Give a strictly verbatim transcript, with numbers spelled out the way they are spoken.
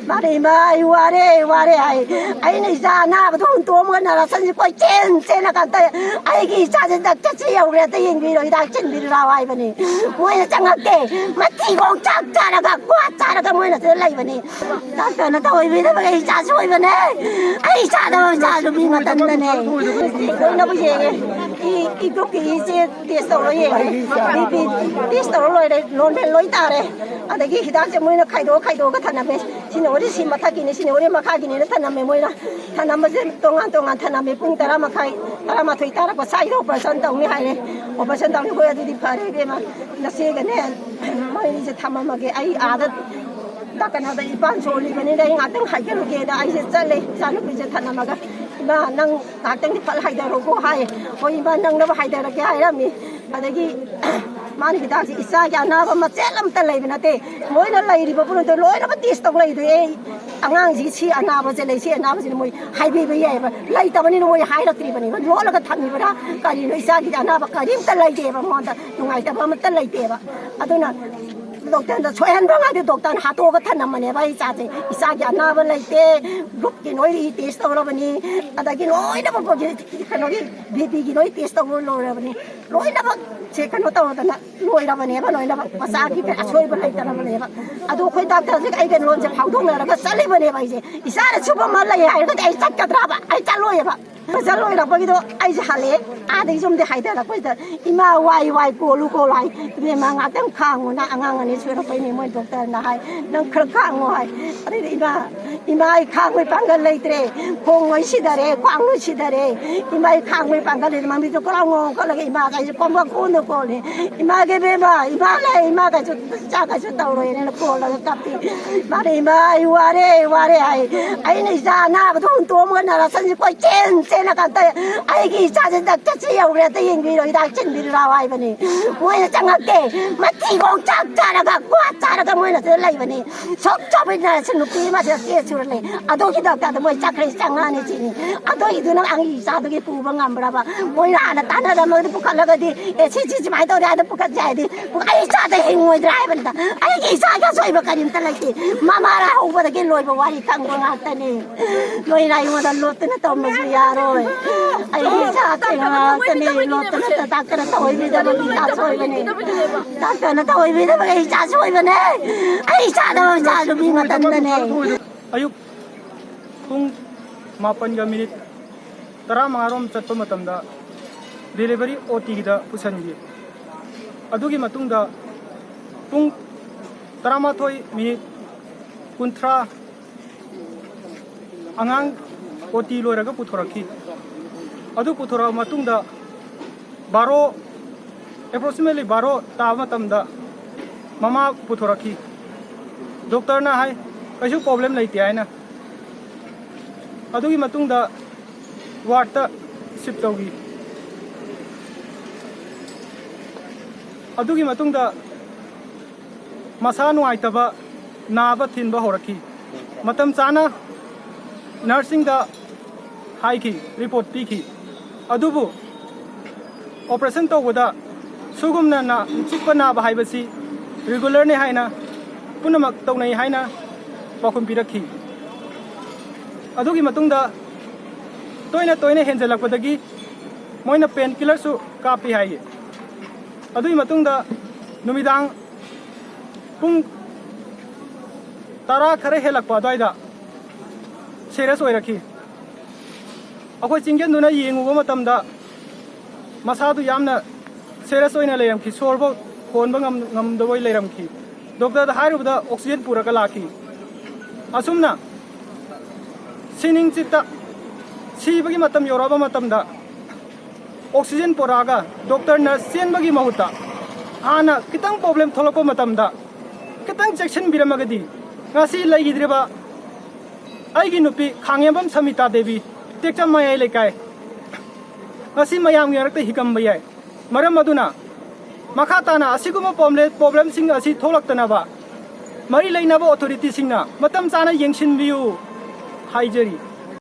ꯃꯥꯅ, "ꯏꯃꯥ, ꯑꯩ ꯋꯥꯔꯦ, ꯋꯥꯔꯦ," ꯍꯥꯏ꯫ ꯑꯩꯅ ꯏꯆꯥ ꯑꯅꯥꯕꯗꯣ ꯍꯨꯟꯇꯣꯛꯑꯝꯃꯒ ꯅꯔꯁꯟꯁꯤ ꯀꯣꯏꯆꯦꯟ ꯆꯦꯜꯂꯀꯥꯟꯗ, "ꯑꯩꯒꯤ ꯏꯆꯥꯁꯦ ꯗꯥꯛꯇꯔꯁꯤ ꯌꯧꯔꯦ, ꯑꯝꯇ ꯌꯦꯡꯕꯤꯔꯣ, ꯍꯤꯗꯥꯛ ꯊꯤꯟꯕꯤꯔꯨ ꯂꯥꯎ," ꯍꯥꯏꯕꯅꯤ꯫ ꯃꯣꯏꯅ ꯆꯪꯉꯛꯇꯦ꯫ ꯃꯊꯤꯕꯣꯡ ꯆꯥꯛ ꯆꯥꯔꯒ, ꯀ꯭ꯋꯥ ꯆꯥꯔꯒ ꯃꯣꯏꯅ ꯁꯤꯗ ꯂꯩꯕꯅꯤ꯫ ꯗꯥꯛꯇꯔꯅ ꯇꯧꯕꯤꯗꯕꯒꯤ ꯑꯩ ꯏꯆꯥ ꯁꯣꯏꯕꯅꯦ꯫ ꯑꯩ ꯏꯆꯥꯗꯣ, ꯏꯆꯥ ꯅꯨꯄꯤ ꯃꯇꯝꯗꯅꯦ꯫ ꯂꯣꯏꯅꯕꯨ ꯌꯦꯡꯉꯦ꯫ ꯏ, ꯏ group ꯀꯤ ꯏꯁꯦ test ꯇꯧꯔ ꯌꯦꯡꯉꯦ꯫ BP test ꯇꯧꯔ ꯂꯣꯏꯔꯦ꯫ Normal ꯂꯣꯏ ꯇꯥꯔꯦ꯫ ꯑꯗꯒꯤ ꯍꯤꯗꯥꯛꯁꯦ ꯃꯣꯏꯅ ꯈꯥꯏꯗꯣꯛꯑ ꯈꯥꯏꯗꯣꯛꯑꯒ ꯊꯅꯝꯃꯦ꯫ ꯁꯤꯅ ꯍꯣꯔꯦꯟ ꯁꯤ ꯃꯊꯛꯀꯤꯅꯤ, ꯁꯤꯅ ꯍꯣꯔꯦꯟ ꯃꯈꯥꯒꯤꯅꯤꯅ ꯊꯅꯝꯃꯦ ꯃꯣꯏꯅ꯫ ꯊꯅꯝꯕꯁꯦ ꯇꯣꯉꯥꯟ ꯇꯣꯉꯥꯟ ꯊꯅꯝꯃꯦ꯫ ꯄꯨꯡ ꯇꯔꯥ ꯃꯈꯥꯏ, ꯇꯔꯥꯃꯥꯊꯣꯏ ꯇꯥꯔꯛꯄ ꯁ꯭ꯋꯥꯏꯗ operation ꯇꯧꯅꯤ ꯍꯥꯏꯔꯦ꯫ Operation ꯇꯧꯅꯤ꯫ "ꯍꯣꯏ, ꯑꯗꯨꯗꯤ ꯐꯔꯦ ꯏꯕꯦꯝꯃ, ꯅꯆꯦꯒꯅꯦ ꯃꯣꯏ ꯑꯅꯤꯁꯦ ꯊꯝꯃꯝꯃꯒꯦ, ꯑꯩ ꯑꯥꯗ ꯀꯩꯅꯣꯗ ꯏꯄꯥꯟ ꯁꯣꯜꯂꯤꯕꯅꯤꯅ ꯑꯩ ꯉꯥꯛꯇꯪ ꯍꯥꯏꯒꯠꯂꯨꯒꯦꯅ" ꯑꯩꯁꯦ ꯆꯠꯂꯦ꯫ ꯏꯆꯥꯅꯨꯄꯤꯁꯦ ꯊꯅꯝꯃꯒ, "ꯏꯃꯥ, ꯅꯪ ꯉꯥꯛꯇꯪꯗꯤ ꯐꯠ ꯍꯥꯏꯊꯔꯣꯀꯣ" ꯍꯥꯏ꯫ "ꯍꯣꯏ ꯏꯃꯥ, ꯅꯪꯅꯕ ꯍꯥꯏꯊꯔꯒꯦ" ꯍꯥꯏꯔꯝꯃꯤ꯫ ꯑꯗꯒꯤ ꯃꯥꯅ ꯍꯤꯗꯥꯛꯁꯦ, ꯏꯆꯥꯒꯤ ꯑꯅꯥꯕ ꯃꯆꯦꯠ ꯑꯝꯇ ꯂꯩꯕ ꯅꯠꯇꯦ꯫ ꯃꯣꯏꯅ ꯂꯩꯔꯤꯕ ꯄꯨꯝꯅꯃꯛꯇꯣ ꯂꯣꯏꯅꯃꯛ test ꯇꯧ ꯂꯩꯗꯣꯏ꯫ ꯑꯩ ꯑꯉꯥꯡꯁꯤ ꯁꯤ ꯑꯅꯥꯕꯁꯦ ꯂꯩ, ꯁꯤ ꯑꯅꯥꯕꯁꯤꯅ ꯃꯣꯏ ꯍꯥꯏꯕꯤꯕ ꯌꯥꯏꯑꯕ꯫ ꯂꯩꯇꯕꯅꯤꯅ ꯃꯣꯏ ꯍꯥꯏꯔꯛꯇ꯭ꯔꯤꯕꯅꯤꯕ꯫ ꯂꯣꯠꯂꯒ ꯊꯝꯃꯤꯕ꯭ꯔꯥ ꯀꯔꯤꯅꯣ? ꯏꯆꯥꯒꯤꯗꯤ ꯑꯅꯥꯕ ꯀꯔꯤꯝꯇ ꯂꯩꯇꯦꯕ, ꯃꯉꯣꯟꯗ ꯅꯨꯡꯉꯥꯏꯇꯕ ꯑꯃꯠꯇ ꯂꯩꯇꯦꯕ꯫ ꯑꯗꯨꯅ ꯗꯣꯛꯇꯔꯗ ꯁꯣꯏꯍꯟꯕ ꯉꯥꯛꯇ ꯗꯣꯛꯇꯔꯅ ꯍꯥꯠꯇꯣꯛꯑꯒ ꯊꯅꯝꯕꯅꯦꯕ ꯑꯩ ꯏꯆꯥꯁꯦ꯫ ꯏꯆꯥꯒꯤ ꯑꯅꯥꯕ ꯂꯩꯇꯦ, group ꯀꯤ ꯅꯣꯏ test ꯇꯧꯔꯕꯅꯤ, ꯑꯗꯒꯤ ꯂꯣꯏꯅꯃꯛ ꯀꯩꯅꯣꯒꯤ BP ꯒꯤ ꯅꯣꯏ test ꯇꯧꯕ ꯂꯣꯏꯔꯕꯅꯤ꯫ ꯂꯣꯏꯅꯃꯛ ꯁꯦ ꯀꯩꯅꯣ ꯇꯧꯔꯗꯅ ꯂꯣꯏꯔꯕꯅꯦꯕ, ꯂꯣꯏꯅꯃꯛ ꯃꯆꯥꯒꯤ ꯀꯩ ꯑꯁꯣꯏꯕ ꯂꯩꯇ꯭ꯔꯕꯅꯦꯕ꯫ ꯑꯗꯣ ꯑꯩꯈꯣꯏ ꯗꯥꯛꯇꯔꯁꯤꯒ ꯑꯩꯒ ꯂꯣꯟꯁꯦ ꯐꯥꯎꯗꯣꯛꯅꯔꯒ ꯆꯠꯂꯤꯕꯅꯦꯕ ꯑꯩꯁꯦ꯫ ꯏꯆꯥꯅ ꯁꯨꯕ ꯑꯃ ꯂꯩ ꯍꯥꯏꯔꯒꯗꯤ ꯑꯩ ꯆꯠꯀꯗ꯭ꯔꯕ? ꯑꯩ ꯆꯠꯂꯣꯏꯕ꯫ ꯆꯠꯂꯣꯏꯔꯛꯄꯒꯤꯗꯣ ꯑꯩꯁꯦ ꯍꯜꯂꯛꯑꯦ꯫ ꯑꯥꯗꯒꯤ ꯌꯨꯝꯗꯤ ꯍꯥꯏꯊꯔꯛꯄꯁꯤꯗ, "ꯏꯃꯥ, ꯋꯥꯏ, ꯋꯥꯏ, ꯀꯣꯜꯂꯨ, ꯀꯣꯜꯂꯨ" ꯍꯥꯏ꯫ "ꯏꯕꯦꯝꯃ, ꯉꯥꯛꯇꯪ ꯈꯥꯡꯉꯨ, ꯅꯪ ꯑꯉꯥꯡ ꯑꯅꯤ ꯁꯣꯏꯔꯛꯄꯩꯅꯦ, ꯃꯣꯏ ꯗꯣꯛꯇꯔꯅ ꯍꯥꯏ, ꯅꯪ ꯈꯔ ꯈꯥꯡꯉꯨ" ꯍꯥꯏ꯫ ꯑꯗꯩꯗꯤ ꯏꯃꯥ, ꯏꯃꯥ, ꯑꯩ ꯈꯥꯡꯕꯩ ꯄꯥꯡꯒꯜ ꯂꯩꯇ꯭ꯔꯦ, ꯈꯣꯡ ꯂꯣꯏ ꯁꯤꯊꯔꯦ, ꯈ꯭ꯋꯥꯡ ꯂꯣꯏ ꯁꯤꯊꯔꯦ, ꯏꯃꯥ, ꯑꯩ ꯈꯥꯡꯕꯩ ꯄꯥꯡꯒꯜ ꯂꯩꯇ꯭ꯔꯦ꯫ ꯃꯃꯤꯠꯇꯣ ꯀꯣꯂꯥꯎ ꯉꯧ ꯀꯣꯜꯂꯒ ꯏꯃꯥ ꯀꯥꯏꯁꯦ ꯀꯣꯝꯕ ꯀꯣꯟꯅ ꯀꯣꯜꯂꯦ꯫ "ꯏꯃꯥꯒꯤ ꯏꯕꯦꯝꯃ, ꯏꯃꯥ ꯂꯩ, ꯏꯃꯥ ꯀꯥꯏꯁꯨ ꯆꯥꯛ ꯀꯥꯏꯁꯨ ꯇꯧꯔꯣꯏꯅ" ꯀꯣꯜꯂꯒ ꯀꯞꯄꯤ꯫ ꯃꯥꯅ, "ꯏꯃꯥ, ꯑꯩ ꯋꯥꯔꯦ, ꯋꯥꯔꯦ" ꯍꯥꯏ꯫ ꯑꯩꯅ ꯏꯆꯥ ꯑꯅꯥꯕꯗꯣ ꯍꯨꯟꯇꯣꯛꯑꯝꯃꯒ ꯅꯔꯁꯟꯁꯤ ꯀꯣꯏꯆꯦꯟ ꯆꯦꯜꯂꯀꯥꯟꯗ, "ꯑꯩꯒꯤ ꯏꯆꯥꯁꯦ ꯗꯥꯛꯇꯔꯁꯤ ꯌꯧꯔꯦ, ꯑꯝꯇ ꯌꯦꯡꯕꯤꯔꯣ, ꯍꯤꯗꯥꯛ ꯊꯤꯟꯕꯤꯔꯨ ꯂꯥꯎ" ꯍꯥꯏꯕꯅꯤ꯫ ꯃꯣꯏꯅ ꯆꯪꯉꯛꯇꯦ꯫ ꯃꯊꯤꯕꯣꯡ ꯆꯥꯛ ꯆꯥꯔꯒ, ꯀ꯭ꯋꯥ ꯆꯥꯔꯒ ꯃꯣꯏꯅ ꯁꯤꯗ ꯂꯩꯕꯅꯤ꯫ ꯁꯨꯛ ꯆꯥꯎꯕꯤ ꯅꯔꯁ ꯅꯨꯄꯤ ꯑꯃ ꯁꯤꯗ case ꯂꯩ꯫ ꯑꯗꯨꯒꯤ ꯗꯣꯛꯇꯔꯗ ꯃꯣꯏ ꯆꯠꯈ꯭ꯔꯦ, ꯆꯪꯉꯛꯑꯅꯤ ꯁꯤꯅꯤ꯫ ꯑꯗꯨꯒꯤꯗꯨꯅ ꯑꯩ ꯏꯆꯥꯗꯨꯒꯤ ꯄꯨꯕ ꯉꯝꯕ꯭ꯔꯕ? ꯃꯣꯏꯅ ꯍꯥꯟꯅ ꯇꯥꯟꯅꯔꯝꯃꯒꯗꯤ ꯄꯨꯈꯠꯂꯒꯗꯤ, "ꯑꯦ, ꯁꯤ, ꯁꯤ ꯁꯨꯃꯥꯏꯅ ꯇꯧꯔꯦ" ꯍꯥꯏꯅ ꯄꯨꯈꯠꯁꯦ ꯍꯥꯏꯗꯤ, ꯑꯩ ꯏꯆꯥꯗ ꯍꯤꯡꯉꯣꯏꯗ꯭ꯔꯥ ꯍꯥꯏꯕꯅꯤꯗ꯫ ꯑꯩꯒꯤ ꯏꯆꯥꯒꯤ ꯑꯁꯣꯏꯕ ꯀꯔꯤꯝꯇ ꯂꯩꯇꯦ꯫ ꯃꯃꯥꯅ ꯍꯧꯕꯗꯒꯤ ꯂꯣꯏꯕ ꯋꯥꯔꯤ ꯈꯪꯕ ꯉꯥꯛꯇꯅꯤ꯫ ꯅꯣꯏꯅ ꯑꯩꯉꯣꯟꯗ ꯂꯣꯠꯇꯅ ꯇꯧꯕꯁꯨ ꯌꯥꯔꯣꯏ꯫ ꯑꯩꯒꯤ ꯏꯆꯥ ꯑꯁꯦꯡꯕ ꯉꯥꯛꯇꯅꯤ꯫ ꯂꯣꯠꯇꯅ ꯗꯥꯛꯇꯔꯅ ꯇꯧꯍꯩꯕꯤꯗꯕꯒꯤ ꯏꯆꯥ ꯁꯣꯏꯕꯅꯤ꯫ ꯗꯥꯛꯇꯔꯅ ꯇꯧꯍꯩꯕꯤꯗꯕꯒꯤ ꯏꯆꯥ ꯁꯣꯏꯕꯅꯦ꯫ ꯑꯩ ꯏꯆꯥꯗ ꯏꯆꯥ ꯅꯨꯄꯤ ꯃꯇꯝꯗꯅꯦ꯫ ꯑꯌꯨꯛ ꯄꯨꯡ ꯃꯥꯄꯟꯒ ꯃꯤꯅꯤꯠ ꯇꯔꯥꯃꯉꯥꯔꯣꯝ ꯆꯠꯄ ꯃꯇꯝꯗ delivery OTꯒꯤꯗ ꯄꯨꯁꯤꯟꯈꯤ꯫ ꯑꯗꯨꯒꯤ ꯃꯇꯨꯡꯗ ꯄꯨꯡ ꯇꯔꯥꯃꯥꯊꯣꯏ ꯃꯤꯅꯤꯠ ꯀꯨꯟꯊ꯭ꯔꯥ ꯑꯉꯥꯡ OT ꯂꯣꯏꯔꯒ ꯄꯨꯊꯣꯔꯛꯈꯤ꯫ ꯑꯗꯨ ꯄꯨꯊꯣꯔꯛꯑ ꯃꯇꯨꯡꯗ ꯕꯥꯔꯣ, approximately ꯕꯥꯔꯣ ꯇꯥꯕ ꯃꯇꯝꯗ ꯃꯃꯥ ꯄꯨꯊꯣꯔꯛꯈꯤ꯫ ꯗꯣꯛꯇꯔꯅ ꯍꯥꯏ, "ꯀꯩꯁꯨ problem ꯂꯩꯇꯦ" ꯍꯥꯏꯅ꯫ ꯑꯗꯨꯒꯤ ꯃꯇꯨꯡꯗ wardꯇ shift ꯇꯧꯈꯤ꯫ ꯑꯗꯨꯒꯤ ꯃꯇꯨꯡꯗ ꯃꯁꯥ ꯅꯨꯡꯉꯥꯏꯇꯕ, ꯅꯥꯕ ꯊꯤꯟꯕ ꯍꯧꯔꯛꯈꯤ꯫ ꯃꯇꯝ ꯆꯥꯅ nursingꯗ ꯍꯥꯏꯈꯤ, report ꯄꯤꯈꯤ꯫ ꯑꯗꯨꯕꯨ operation ꯇꯧꯕꯗ ꯁꯤꯒꯨꯝꯅ ꯅꯥ-, ꯆꯤꯛꯄ ꯅꯥꯕ ꯍꯥꯏꯕꯁꯤ regularꯅꯤ ꯍꯥꯏꯅ, ꯄꯨꯝꯅꯃꯛ ꯇꯧꯅꯩ ꯍꯥꯏꯅ ꯄꯥꯎꯈꯨꯝ ꯄꯤꯔꯛꯈꯤ꯫ ꯑꯗꯨꯒꯤ ꯃꯇꯨꯡꯗ ꯇꯣꯏꯅ ꯇꯣꯏꯅ ꯍꯦꯟꯖꯜꯂꯛꯄꯗꯒꯤ ꯃꯣꯏꯅ painkillerꯁꯨ ꯀꯥꯞꯄꯤ ꯍꯥꯏꯌꯦ꯫ ꯑꯗꯨꯒꯤ ꯃꯇꯨꯡꯗ ꯅꯨꯃꯤꯗꯥꯡ ꯄꯨꯡ ꯇꯔꯥ ꯈꯔ ꯍꯦꯜꯂꯛꯄ ꯑꯗꯨꯋꯥꯏꯗ serious ꯑꯣꯏꯔꯛꯈꯤ꯫ ꯑꯩꯈꯣꯏ ꯆꯤꯡꯖꯟꯗꯨꯅ ꯌꯦꯡꯉꯨꯕ ꯃꯇꯝꯗ ꯃꯁꯥꯗꯨ ꯌꯥꯝꯅ serious ꯑꯣꯏꯅ ꯂꯩꯔꯝꯈꯤ, ꯁꯣꯔꯐꯥꯎ ꯍꯣꯟꯕ ꯉꯝ-, ꯉꯝꯗꯕꯣꯏ ꯂꯩꯔꯝꯈꯤ꯫ ꯗꯣꯛꯇꯔꯗ ꯍꯥꯏꯔꯨꯕꯗ oxygen ꯄꯨꯔꯒ ꯂꯥꯛꯈꯤ꯫ ꯑꯁꯨꯝꯅ ꯁꯤꯅꯤꯡꯆꯤꯠꯇ ꯁꯤꯕꯒꯤ ꯃꯇꯝ ꯌꯧꯔꯛꯑꯕ ꯃꯇꯝꯗ oxygen ꯄꯨꯔꯛꯑꯒ ꯗꯣꯛꯇꯔꯅ ꯆꯦꯟꯕꯒꯤ ꯃꯍꯨꯠꯇ ꯍꯥꯟꯅ ꯈꯤꯇꯪ problem ꯊꯣꯛꯂꯛꯄ ꯃꯇꯝꯗ ꯈꯤꯇꯪ ꯆꯦꯛꯁꯤꯟꯕꯤꯔꯝꯃꯒꯗꯤ ꯉꯁꯤ ꯂꯩꯈꯤꯗ꯭ꯔꯤꯕ ꯑꯩꯒꯤ ꯅꯨꯄꯤ ꯈꯥꯡꯉꯦꯝꯕꯝ ꯁꯃꯤꯇꯥ ꯗꯦꯕꯤ, ꯇꯦꯛꯆꯝ ꯃꯌꯥꯏ ꯂꯩꯀꯥꯏ, ꯉꯁꯤ ꯃꯌꯥꯝꯒꯤ ꯃꯔꯛꯇ ꯍꯤꯒꯝꯕ ꯌꯥꯏ꯫ ꯃꯔꯝ ꯑꯗꯨꯅ ꯃꯈꯥ ꯇꯥꯅ ꯑꯁꯤꯒꯨꯝꯕ problem, problemꯁꯤꯡ ꯑꯁꯤ ꯊꯣꯛꯂꯛꯇꯅꯕ ꯃꯔꯤ ꯂꯩꯅꯕ ꯑꯣꯊꯣꯔꯤꯇꯤꯁꯤꯡꯅ ꯃꯇꯝ ꯆꯥꯅ ꯌꯦꯡꯁꯤꯟꯕꯤꯌꯨ ꯍꯥꯏꯖꯔꯤ꯫